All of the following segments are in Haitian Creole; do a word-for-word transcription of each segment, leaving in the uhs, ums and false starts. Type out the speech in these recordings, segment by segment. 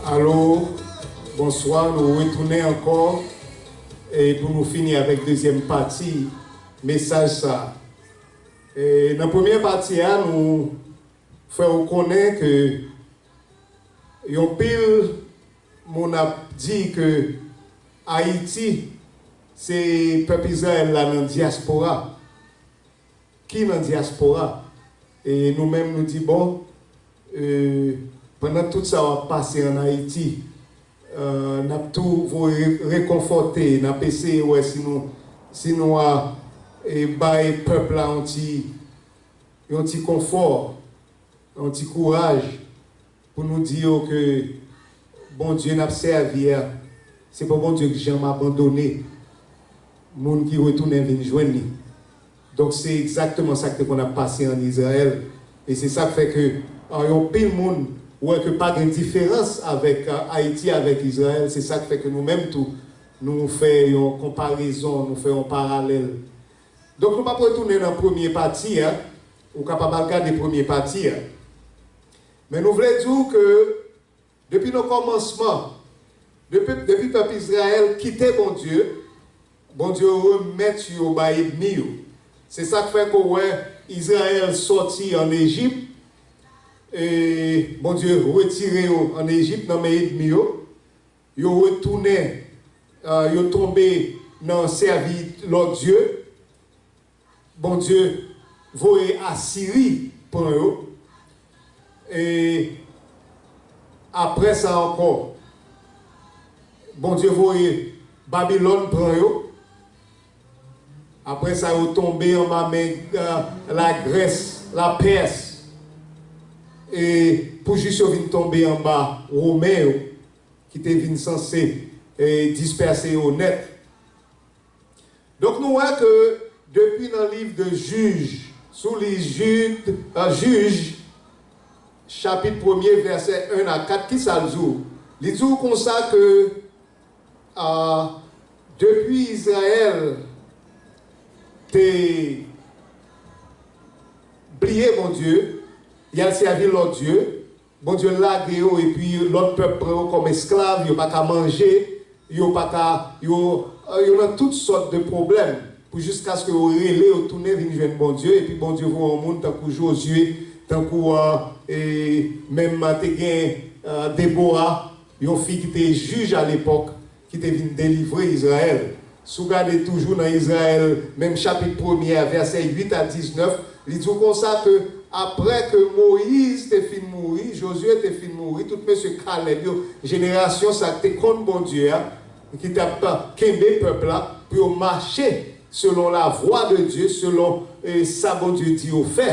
Alo, bonswa, nou retounen ankò e pou nou fini avèk dezyèm pati mesaj sa. E nan premyè pati a, nou fè w konnen ke yon pil moun ap di ke Ayiti se pèp Izrayèl la nan dyaspora. Ki nan dyaspora. E nou menm, nou di, bon, e, pandan tout sa w ap pase ann Ayiti, e, n ap tou voye rekonfòte, n ap eseye wè si nou, si nou a, e, bay pèp la yon ti, yon ti konfò, yon ti kouraj, pou nou di yo ke Bondye n ap sèvi a, se pa Bondye k janm abandone moun ki retounen vin jwenn li. Donk, se egzakteman sa k te konn ap pase ann Izrayèl. E se sa k fè ke, a, yon pil moun wè ke pa gen diferans avèk, a, Ayiti avèk Izrayèl. Se sa k fè ke nou menm tou, nou fè yon konparezon, nou fè yon paralèl. Donk, nou p ap retounen nan premye pati a. Ou kapab al gade premye pati a. Men nou vle di w ke depi nan kòmansman, depi, depi pèp Izrayèl kite Bondye, Bondye remèt yo bay ènmi yo. Se sa k fè ke w wè Izrayèl sòti ann Ejip, e Bondye retire yo ann Ejip nan men ènmi yo. Yo retounen, e, yo tonbe nan sèvi lòt dye. Bondye voye Asiri pran yo. E apre sa ankò, Bondye voye Babilòn pran yo. Apre sa, yo tonbe anba men, e, Lagrès, Lapès. E pou jis yo vin tonbe anba Women yo, ki te vin sanse, e, dispèse yo nèt. Donk, nou wè ke depi nan liv de Jij, sou li Jid, e, Jij, chapit premye, vèsè en a kat, ki sa l di w? Li di w konsa ke, a, depi Izrayèl te bliye Bondye, y al sèvi lòt dye, Bondye lage yo, epi lòt pèp pran yo kòm esklav, yo pa ka manje, yo pa ka, yo, yo nan tout sòt de pwoblèm, pou jiskaske yo rele, yo tounen vin jwenn Bondye, epi Bondye voye yon moun tankou Jozye, tankou, a, e, menm te gen, a, Debora, yon fi ki te jij alepòk, ki te vin delivre Izrayèl. Si w gade toujou nan Izrayèl, menm chapit premye a, vèsè uit a diznèf, li di w konsa ke apre ke Moyiz te fin mouri, Jozye te fin mouri, tout mesye Kalèb yo, jenerasyon sa k te konn Bondye a, ki t ap kenbe pèp la pou yo mache selon lavwa de Dye, selon, e, sa Bondye di yo fè.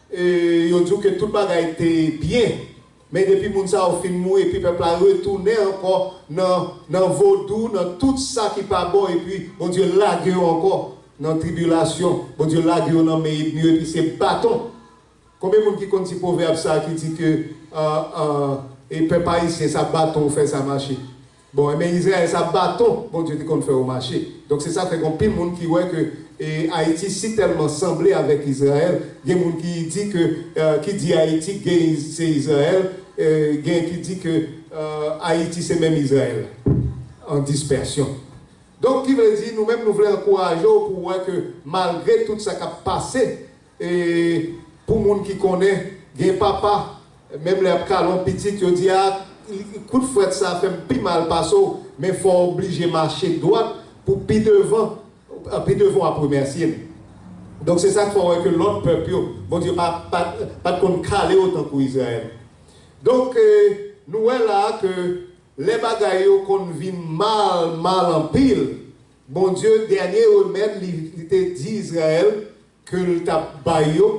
E, yo di w ke tout bagay te byen. Men depi moun sa yo fin mouri, epi pèp la retounen ankò nan, nan vodou, nan tout sa ki pa bon, epi Bondye lage yo ankò nan tribilasyon, Bondye lage yo nan men ènmi yo, epi se baton. Konbyen moun ki konn ti pwovèb sa a ki di ke, a, a, e pèp ayisyen, sa baton ou fè sa mache? Bon, enben, Izrayèl, sa baton Bondye te konn fè yo mache. Donk, se sa k fè gen anpil moun ki wè ke, e, Ayiti si tèlman sanble avèk Izrayèl. Gen moun ki di ke, e, ki di Ayiti, gen Iz-, se Izrayèl, e, gen ki di ke, e, Ayiti se menm Izrayèl an dispèsyon. Donk, ki vle di, nou menm, nou vle ankouraje w pou w wè ke malgre tout sa k ap pase, e pou moun ki konnen, gen papa, menm lè y ap kale yon pitit, yo di, a, kout frèt sa a fè m pi mal pase w, men fò w oblije mache dwat pou pi devan, pi devan w ap remèsye m. Donk, se sa k fè w wè ke lòt pèp yo, Bondye pa, pa, pa t konn kale yo tankou Izrayèl. Donk, e, nou wè la a ke lè bagay yo konn vin mal, mal anpil, Bondye, dènye remèd li, li te di Izrayèl, ke l t ap bay yo,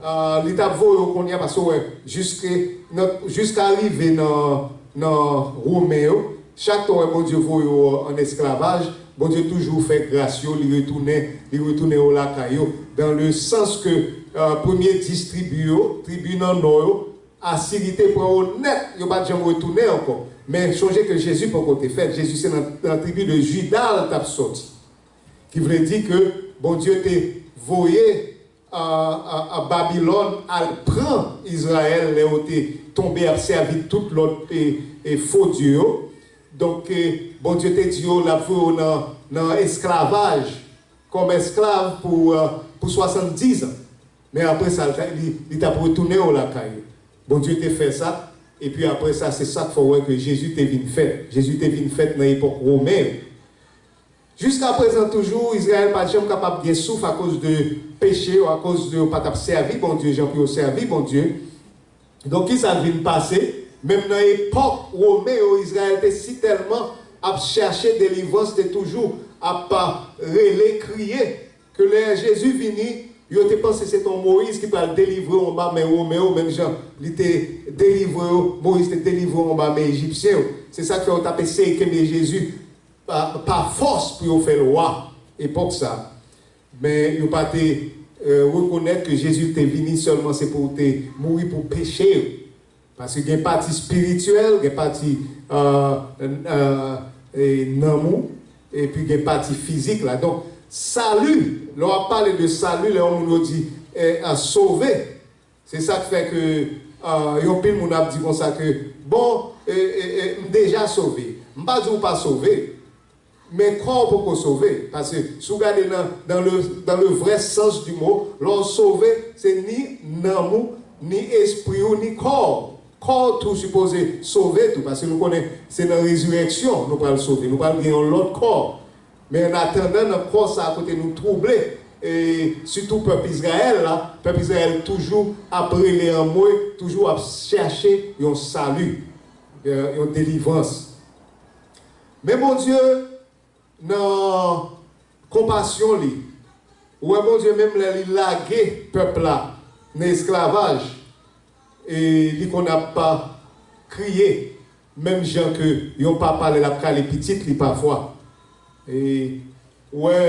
a, li t ap voye yo kounye a, paske w wè, jiske nan, jiska rive nan, nan Women yo, chak tan w wè Bondye voye yo ann esklavaj, Bondye toujou fè gras yo, li retounen, li retounen yo lakay yo. Dans le sens ke, a, premye dis tribi yo, tribi nan nò yo, Asiri te pran yo nèt, yo pa t janm retounen ankò. Men chonje ke Jezi poko te fèt, Jezi se nan, nan tribi de Jida l t ap sòti. Ki vle di ke Bondye te voye, a, a, a Babilòn al pran Izrayèl lè yo te tonbe ap sèvi tout lòt e, e fo dye yo. Donk, e, Bondye te di yo l ap voye yo nan, nan esklavaj, kòm esklav pou, e, pou swasanndiz an. Men apre sa, li, li t ap retounen yo lakay yo. Bondye te fè sa, epi apre sa, se sa k fè w wè ke Jezi te vin fèt. Jezi te vin fèt nan epòk Women yo. Jiskaprezan toujou, Izrayèl pa t janm kapab gen souf akoz de peche yo, akoz de yo pa t ap sèvi Bondye jan pou yo sèvi Bondye. Donk, ki sa k vin pase? Menm nan epòk Women yo, Izrayèl te sitèlman ap chache delivrans, te toujou ap rele, kriye, ke lè Jezi vini, yo te panse se t on Moyiz ki pral delivre yo anba men Women yo, menm jan li te delivre yo, Moyiz te delivre yo anba men Ejipsyen yo. Se sa k fè yo t ap eseye kenbe Jezi pa, pa fòs pou yo fè l wa epòk sa. Men yo pa te, e, rekonèt ke Jezi te vini sèlman se pou te mouri pou peche yo. Paske gen pati espirityèl, gen pati, e, e, e, nanm ou, epi gen pati fizik la. Donk, sali, lè w ap pale de sali, lè yon moun yo di, e, e, sove, se sa k fè ke, e, yon pil moun ap di konsa ke, bon, e, e, e, m deja sove. M pa di w pa sove, men kò w poko sove. Paske si w gade nan, dans le, dans le vrai sens du mot, lè w sove, se ni nanm ou, ni espri ou, ni kò w. Kò w tou sipoze sove tou, paske nou konnen se nan rezirèksyon nou pral sove, nou pral gen yon lòt kò. Men annatandan, nan kò sa a kote nou twouble, e sitou pèp Izrayèl la, pèp Izrayèl toujou ap rele anmwe, toujou ap chache yon sali, e, yon delivrans. Men Bondye, nan konpasyon li, ou wè Bondye menm lè li lage pèp la nan esklavaj, e li konn ap pa kriye, menm jan ke yon papa lè l ap kale pitit li pafwa. E ou wè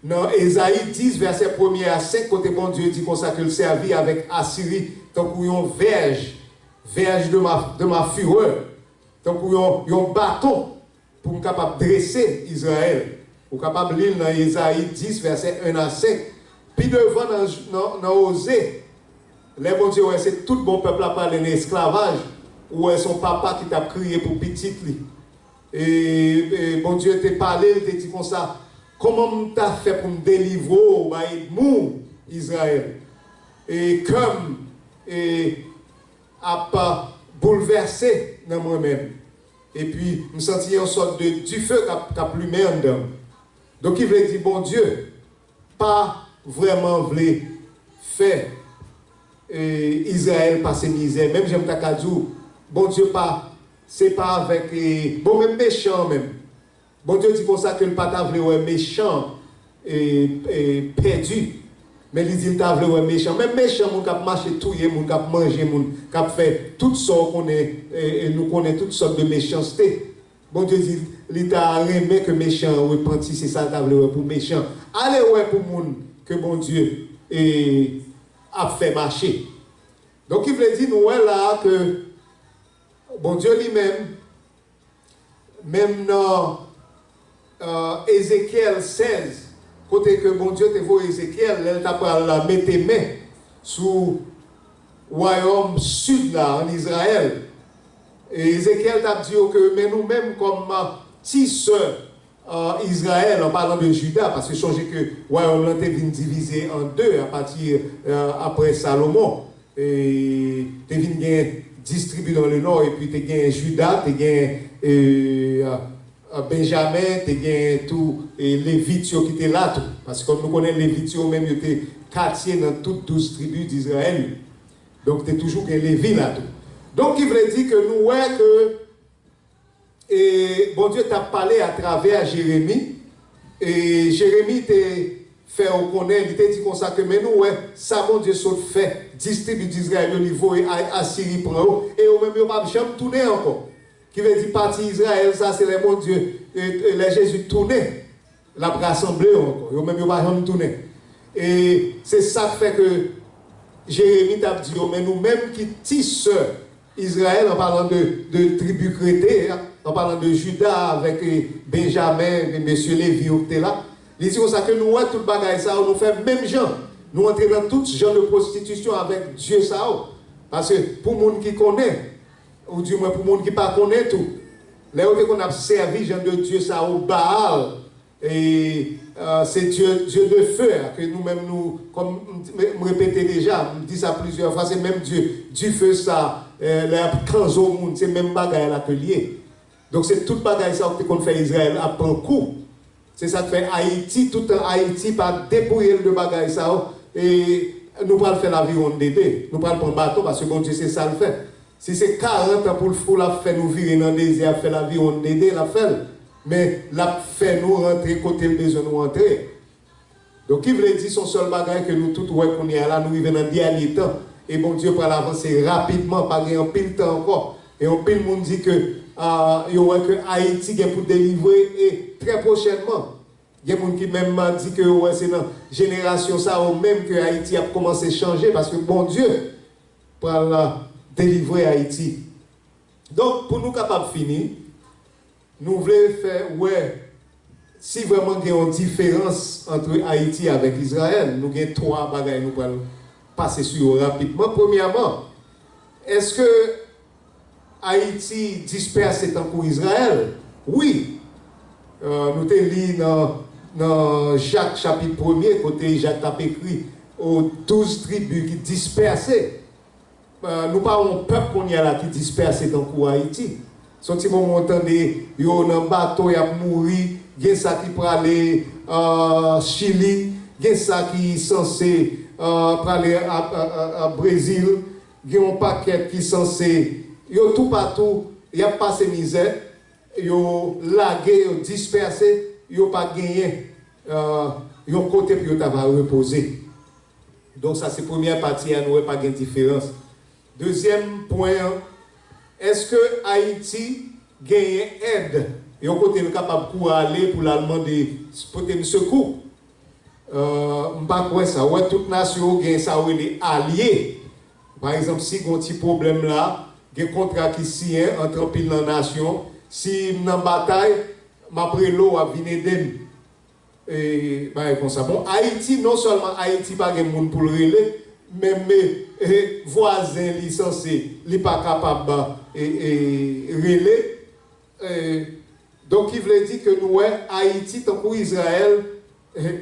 nan Ezayi dis, vèsè premye a senk, kote Bondye di konsa ke l sèvi avèk Asiri tankou yon vèj, vèj de ma, de ma fureur, tankou yon, yon baton pou m kapab drese Izrayèl. Ou kapab li l nan Ezayi dis, vèsè en a senk. Pi devan nan, nan, nan Oze, lè Bondye wè se tout bon pèp la prale nan esklavaj, ou wè se yon papa ki t ap kriye pou pitit li. E, e Bondye te pale, li te di konsa, kòman m ta fè pou m delivre w bay ènmi w, Izrayèl? E kè m, e, ap boulvèse nan mwen menm. Epi, m santi yon sòt de dife k ap, k ap limen anndan m. Donk, ki vle di Bondye pa vrèman vle fè, e, Izrayèl pase mizè. Menm jan m ta ka di w, Bondye pa, se pa avèk, e, bon, menm mechan an menm. Bondye di konsa ke l pa ta vle wè mechan, e, e, pèdi. Men li di l ta vle wè mechan. Menm mechan, moun k ap mache touye moun, k ap manje moun, k ap fè tout sa w konnen, e, e, nou konnen tout sòt de mechanste. Bondye di li ta renmen ke mechan an repanti, se sa l ta vle wè pou mechan. Ale wè pou moun ke Bondye, e, ap fè mache. Donk, ki vle di, nou wè la a ke Bondye li menm, menm nan, e, Ezekyèl sèz, kote ke Bondye te voye Ezekyèl, lè l ta pral mete men sou wayòm sid la, ann Izrayèl. E Ezekyèl t ap di yo ke, men nou menm kòm ti sè, e, Izrayèl, an palan de Jida, paske sonje ke wayòm lan te vin divize an de apati, e, apre Salomon. E te vin gen dis tribi dans le nord, epi te gen Jida, te gen, e, e, Benjamen, te gen tou, e, Levit yo ki te la tou. Paske kòm nou konnen, Levit yo menm yo te katye nan tout douz tribi Dizrayèl yo. Donk, te toujou gen Levi la tou. Donk, ki vle di ke nou wè ke, e, Bondye t ap pale atravè Jeremi, e Jeremi te fè yo konnen, li te di konsa ke, men nou wè sa Bondye sot fè dis tribi Dizrayèl yo, li voye A-, Asiri pran yo, e yo menm yo p ap janm tounen ankò. Ki vle di pati Izrayèl sa, se lè Bondye, e, e, lè Jezi tounen, l ap rasanble yo ankò. Yo menm yo pa janm tounen. E se sa k fè ke Jeremi t ap di yo, men nou menm ki ti sè Izrayèl, an palan de, de tribi k rete, an palan de Jida avèk, e, Benjamen, e, mesye Levi yo ki te la, li di konsa ke nou wè tout bagay sa yo, nou fè menm jan. Nou antre nan tout jan de pwostitisyon avèk dye sa yo. Paske pou moun ki konnen, oudimwen pou moun ki pa konnen tou, lè yo te konn ap sèvi jan de dye sa yo, Baal, e, euh, se dye, dye de feu a, ke nou menm nou, kòm m, m repete deja, m di sa plizyè fwa, se menm dye dife sa, euh, lè y ap kanzo moun, se menm bagay la ke l ye. Donk se tout bagay sa yo ki te konn fè Izrayèl ap pran kou. Se sa k fè Ayiti, toutan Ayiti pa depouye l de bagay sa yo, e nou pral fè laviwonn dede. Nou pral pran baton, paske Bondye se sa l fè. Si se karant an pou l, pou l ap fè nou vire nan dezè, ap fè laviwonn dede, l ap fè l. Men l ap fè nou rantre kote l bezwen nou antre. Donk, ki vle di, se yon sèl bagay ke nou tout wè kounye a la, nou rive nan dènye tan. E Bondye pral avanse rapidman, pa gen anpil tan ankò. E anpil moun di ke, ah, yo wè ke Ayiti gen pou delivre e trè pwochènman. Gen moun ki menm di ke yo wè se nan jenerasyon sa yo menm ke Ayiti ap kòmanse chanje, paske Bondye pral delivre Ayiti. Donk, pou nou kapab fini, nou vle fè wè si vrèman gen yon diferans ant Ayiti avèk Izrayèl. Nou gen twa bagay nou pral pase sou yo rapidman. Premyèman, èske Ayiti dispèse tankou Izrayèl? Wi. Euh, nou te li nan, nan Jak chapit premye, kote Jak t ap ekri o douz tribi ki dispèse. Euh, nou pa yon pèp kounye a la ki dispèse tankou Ayiti. Se yon ti moman w tande yo nan bato, y ap mouri, gen sa ki prale, euh, Chili, gen sa ki sanse, euh, prale a, a, a, a Brezil, gen yon pakèt ki sanse, yo toupatou, y ap pase mizè, yo lage, yo dispèse, yo pa genyen, euh, yon kote pou yo ta va repoze. Donk sa se premyè pati a, nou wè pa gen diferans. Dezyèm pwen an, èske Ayiti genyen èd, yon kote l kapab kouri ale pou l al mande, pote m sekou? Euh, m pa kwè sa. Ou wè, tout nasyon yo gen sa yo rele alye. Pa egzanp, si gen yon ti pwoblèm la, gen kontra ki siyen ant anpil nan nasyon, si m nan batay, m ap rele w, w ap vin ede m. E, bagay konsa. Bon, Ayiti, non sèlman Ayiti pa gen moun pou l rele, menm, e, e, vwazen li sanse, li pa kapab, e, e, rele. E, donk, ki vle di ke nou wè Ayiti, tankou Izrayèl, e,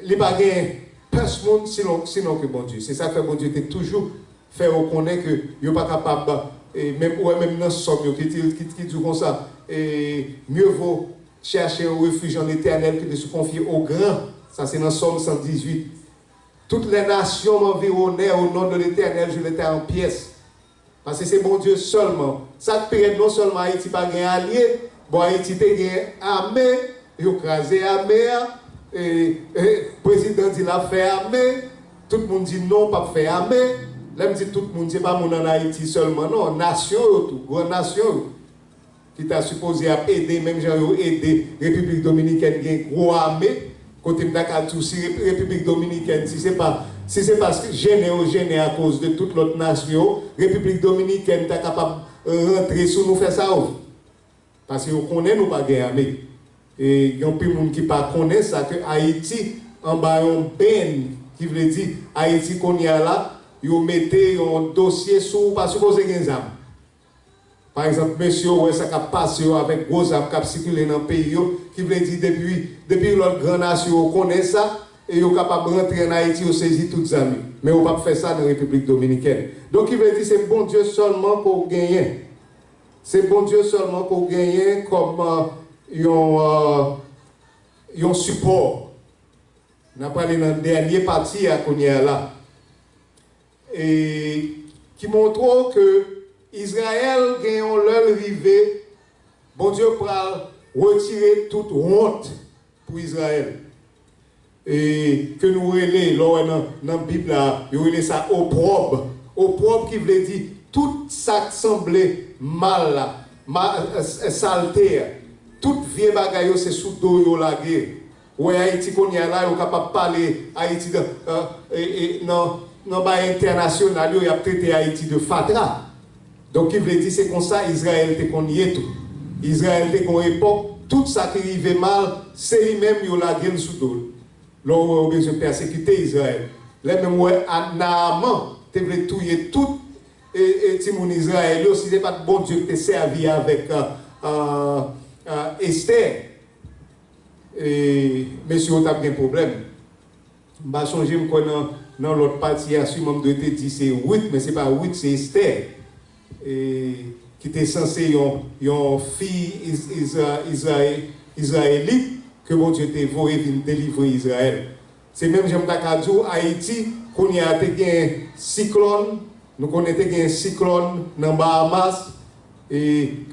li pa gen pès moun sinon, sinon ke Bondye. Se sa k fè Bondye te toujou fè yo konnen ke yo pa kapab, e, menm, ou wè, menm nan Sòm yo, ki di, ki, ki di konsa, e, mieux vaut chercher un refuge en l'Éternel que de se confier aux grands. Sa se nan Sòm san dizuit. Toutes les nations m'environnèrent, au nom de l'Éternel, je les tins en pièces. Paske se Bondye sèlman. Sa k pi rèd, non sèlman Ayiti pa gen alye, bon, Ayiti te gen ame, yo kraze ame a, e, e, prezidan di l ap fè ame, tout moun di non, p ap fè ame. Lè m di tout moun, se pa moun ann Ayiti sèlman, non, nasyon yo tou, gran nasyon yo, ki ta sipoze ap ede, menm jan yo ede Repiblik Dominikèn gen gwo ame, kote m ta ka di w, si Rep-, Repiblik Dominikèn, si se pa, si se pa jennen yo jennen akoz de tout lòt nasyon yo, Repiblik Dominikèn ta kapab rantre sou nou, fè sa yo vle. Paske yo konnen nou pa gen ame. E gen anpil moun ki pa konnen sa, ke Ayiti anba yon ban, ki vle di, Ayiti kounye a la, yo mete yon dosye sou ou pa sipoze gen zam. Pa egzanp, mesye yo wè sa k ap pase yo avèk gwo zam k ap sikile nan peyi yo, ki vle di depi, depi lòt gran nasyon yo konnen sa, e yo kapab rantre ann Ayiti, yo sezi tout zam yo. Men yo p ap fè sa nan Repiblik Dominikèn. Donk, ki vle di se Bondye sèlman ke w genyen. Se Bondye sèlman ke w genyen kòm, euh, yon, euh, yon sipò. N ap prale nan dènye pati a kounye a la. E ki montre w ke Izrayèl gen yon lè l rive, Bondye pral retire tout wont pou Izrayèl. E ke nou rele, lè w wè nan, nan Bib la, yo rele sa opwòb. Opwòb ki vle di tout sa k sanble mal la, ma-, e, e, salte a. Tout vye bagay yo se sou do yo lage. Ou wè Ayiti kounye a la, yo kapab pale Ayiti nan, e, e, e, nan, nan bagay entènasyonal yo, y ap trete Ayiti de fatra. Donk, ki vle di se konsa Izrayèl te konn ye tou. Izrayèl te gon epòk, tout sa ki rive mal, se li menm yo lage l sou do l. Lè w wè yo bezwen pèsekite Izrayèl. Lè menm wè Naaman te vle touye tout e, e timoun Izrayèl yo, si se pa t Bondye ki te sèvi avèk uh, uh, uh, Estè, e, mesye yo t ap gen pwoblèm. M pa sonje, m kwè nan, nan lòt pati a, siman m dwe te di se Ruth, men se pa Ruth, se Estè, e, ki te sanse yon, yon fi Iz, Izra, Izraye, Izrayelit ke Bondye te voye vin delivre Izrayèl. Se menm jan m ta ka di w, Ayiti, kounye a te gen siklòn, nou konnen te gen siklòn nan Bahamas, e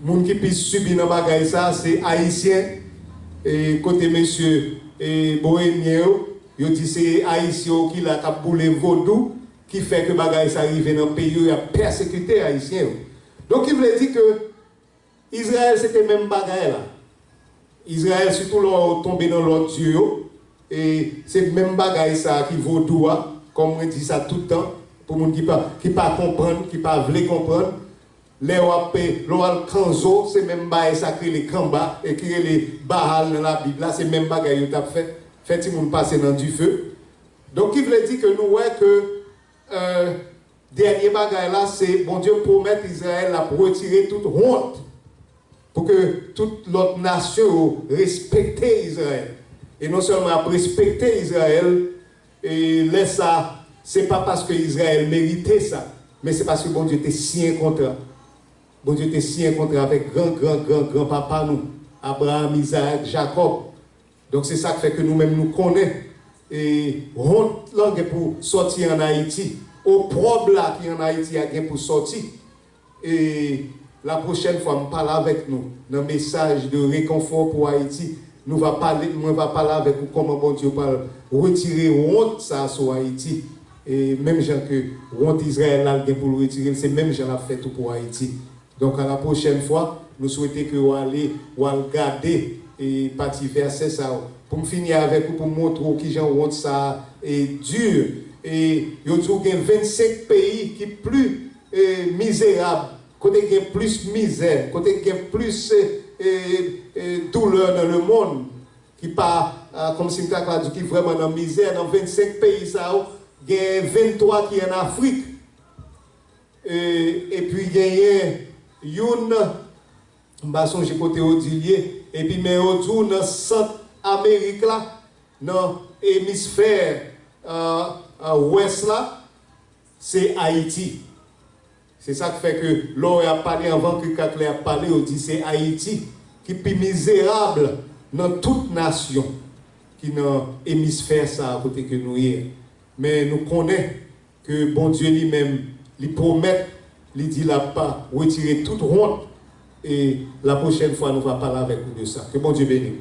moun ki pi sibi nan bagay sa, se Ayisyen, e kote mesye e bohemyen yo, yo di se Ayisyen yo ki la k ap boule vodou, ki fè ke bagay sa rive nan peyi yo, y ap pèsekite Ayisyen yo. Donk, ki vle di ke Izrayèl se te menm bagay la. Izrayèl, sitou lè w tonbe nan lòt dye yo, e se menm bagay sa a ki vodou a, kòm mwen di sa tout tan, pou moun ki pa, ki pa konprann, ki pa vle konprann. Lè w ap, lè w al kanzo, se menm bagay sa ki rele kanba, e ki rele Baal nan Labib la, se menm bagay yo t ap fè, fè timoun pase nan dife. Donk, ki vle di ke nou wè ke, e, dènye bagay la, se Bondye pwomèt Izrayèl l ap retire tout wont pou ke tout lòt nasyon yo respekte Izrayèl. E non sèlman ap respekte Izrayèl, e lè sa, se pa paske Izrayèl merite sa, men se paske Bondye te siyen kontra. Bondye te siyen kontra avèk gran, gran, gran, gran papa nou, Abraram, Izak, Jakòb. Donk, se sa k fè ke nou menm nou konnen, e, wont lan gen pou sòti ann Ayiti. Opwòb la ki ann Ayiti a gen pou sòti. E la pwochèn fwa m pale avèk nou nan mesaj de rekonfò pou Ayiti, nou va pale, mwen va pale avèk ou kòman Bondye pral retire wont sa a sou Ayiti. E menm jan ke wont Izrayèl la, l gen pou l retire l, se menm jan l ap fè tou pou Ayiti. Donk, a la pwochèn fwa, nou swete ke w ale, w al gade, e, pati vèsè sa yo. Pou m fini avèk ou, pou m montre w kijan wont sa a, e, di. E yo di w gen vennsenk peyi ki pli, e, mizerab, kote gen plis mizè, kote gen plis, e, e, e, doulè nan lemonn, ki pa, a, kòmsi m ta ka di, ki vrèman nan mizè. Nan vennsenk peyi sa yo, gen venntwa ki ann Afrik. E, epi genyen youn, m pa sonje kote yo di l ye, epi men yo di w nan Sant Amerik la, nan emisfè, a, a, wès la, se Ayiti. Se sa k fè ke lè w ap pale, anvan ke Kaklè ap pale, yo di se Ayiti ki pi mizerab nan tout nasyon ki nan emisfè sa a kote ke nou ye. Men nou konnen ke Bondye li menm, li pwomèt, li di l ap retire tout wont. E la pwochèn fwa, nou va pale avèk ou de sa. Ke Bondye beni w.